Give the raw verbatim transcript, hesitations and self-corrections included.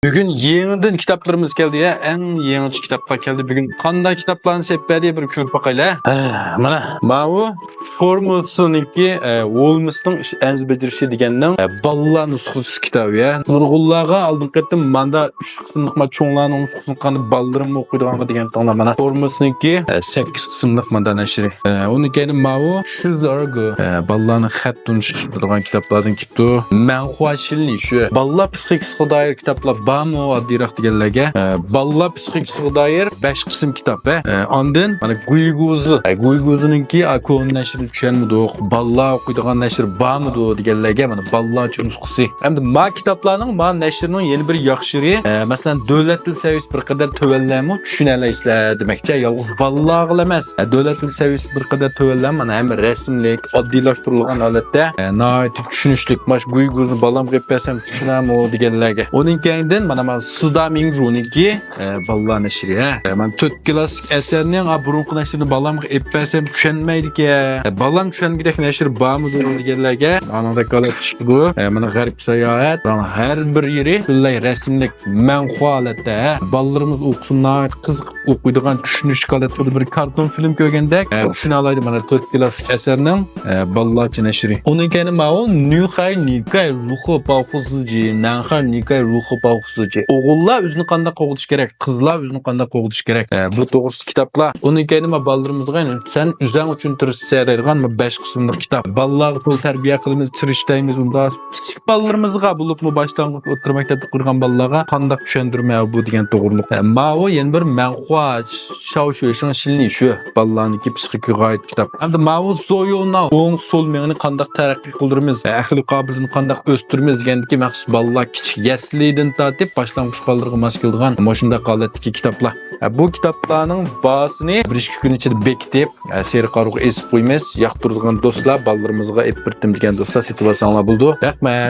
بۈگۈن يېڭىدىن كىتابلىرىمىز كەلدى يا، ئەڭ يېڭىچە كىتابلار كەلدى. بۈگۈن قانداق كىتابلارنى سېلىپ بەردى، بىر كۆرۈپ باقايلى. ھە، مانا ماۋۇ فورمىسنىڭكى، ئە، ھولمسنىڭ ئىش ئەنزە بېجىرىشى دېگەننىڭ، ئە، بالىلار نۇسخىسى كىتابى يا. نۇرغۇنلارغا ئالدىنقى قېتىم ماندا ئۈچ قىسىملىق، ما چوڭلارنىڭ نۇسخىسىنى قانداق بالىلىرىممۇ ئوقۇيدىغانغا دېگەن تاڭلا مانا فورمىسنىڭكى، ئە، سەككىز قىسىملىق ماندا نەشرى. ئە، ئۇنى كەينى ماۋۇ شىز ئارگو، ئە، بالىلارنىڭ خەت تونۇشتۇرىدىغان كىتابلاردىن كېلىپتۇ. مەنخۇا شىلنى شۇ. بالىلار پسىخىكىسىغا دائىر كىتابلار بارمۇ ئاددىيراق دېگەنلەرگە؟ ئە، بالىلار پسىخىكىسىغا دائىر بەش قىسىم كىتاب، ھە. ئە، ئاندىن مانا گۇيگۇزى. ئە، گۇيگۇزىنىڭكى، ئە، كونا نەشرىنى چۈشەنمىدۇق. بالىلار ئوقۇيدىغان نەشر بارمىدۇ دېگەنلەرگە مانا بالىلارچە نۇسخىسى. ئەمدى ما كىتابلارنىڭ، ما نەشرنىڭ يەنە بىر ياخشى يېرى، ئە، مەسىلەن، دۆلەت تىل سەۋىيەسى بىر قەدەر تۆۋەنلەرمۇ چۈشىنەلەيسىلەر دېمەكچى. يالغۇز بالىلارغىلا ئەمەس. ئە، دۆلەت تىل سەۋىيەسى بىر قەدەر تۆۋەنلەرمۇ مانا ھەممە رەسىملىك، ئاددىيلاشتۇرۇلغان ھالەتتە، ئە، ناھايىتى چۈشىنىشلىك. ماش گۇيگۇزنى بالامغا ئېلىپ بەرسەم چۈشىنەرمۇ دېگەنلەرگە. ئۇنىڭ كەينىدىن مانا، مانا سۇدا مىڭجۇنىڭكى، ئە، بالىلار نەشرى، ھە. ئە، مانا تۆت كىلاسسىك ئەسەرنىڭ، ئا، بۇرۇنقى نەشرىنى بالامغا ئېلىپ بەرسەم چۈشەنمەيدىكەن. ئە، بالام چۈشەنگۈدەك نەشر بارمىدۇ دېگەنلەرگە ئانىڭدەك ھالەت چىقىدۇ. ئە، مانا غەرب ساياھەت، مانا ھەر بىر يېرى پۈتۈنلەي رەسىملىك، مەنخۇا ھالەتتە، ھە. بالىلىرىمىز ئوقۇسۇن، ناھايىتى قىزىقىپ ئوقۇيدىغان، چۈشىنىشلىك ھالەتتە، خۇددى بىر كارتون فىلىم كۆرگەندەك، ئە، چۈشىنەلەيدۇ مانا تۆت كىلاسسىك ئەسەرنىڭ، ئە، بالىلارچە نەشرى. ئۇنىڭ كەينى ماۋۇ نۈخەي نىكاي روخۇ پاۋخۇسىجى، نەنخەي نىكاي روخۇ پاۋخۇسىجى. ئوغۇللار ئۆزىنى قانداق قوغدىشى كېرەك، قىزلار ئۆزىنى قانداق قوغدىشى كېرەك، ئە، بۇ توغرىسىدا كىتابلار. ئۇنىڭ كەينى ما بالىلىرىمىزغا يەنە سەن ئۆزۈڭ ئۈچۈن تىرىشىسەن دەيدىغان بۇ بەش قىسىملىق كىتاب. بالىلارغا پۇل تەربىيە قىلىمىز، تىرىشتايمىز، ئۇنداق كىچىك بالىلىرىمىزغا، بولۇپمۇ باشلانغۇچ، ئوتتۇرا مەكتەپتە ئوقۇيدىغان بالىلارغا قانداق چۈشەندۈرمە بۇ دېگەن توغرۇلۇق. ئە، ماۋۇ يەنە بىر مەنخۇا شاۋشۈ شىڭشىنلى شۇ بالىلارنىڭكى پسىخىكىغا ئائىت كىتاب. ئەمدى ماۋۇ زويونا ئوڭ سول مېڭىنى قانداق تەرەققىي قىلدۇرىمىز، ئەقلىي قابىلىيىتىنى قانداق ئۆستۈرىمىز دېگەندىكى مەخسۇس بالىلار كىچىك يەسلىدىن تارتىپ باشلانغۇچ بالىلىرىغا ماس كېلىدىغان مۇشۇنداق ھالەتتىكى كىتابلار. ئە، بۇ كىتابلارنىڭ باھاسىنى بىر ئىككى كۈن ئىچىدە بېكىتىپ، ئە، سېرىق ئارۇغا ئېسىپ قويىمىز. ياقتۇرىدىغان دوستلار، بالىلىرىمىزغا ئېلىپ بېرىتتىم دېگەن دوستلار سېتىۋالساڭلار بولىدۇ. رەھمەت.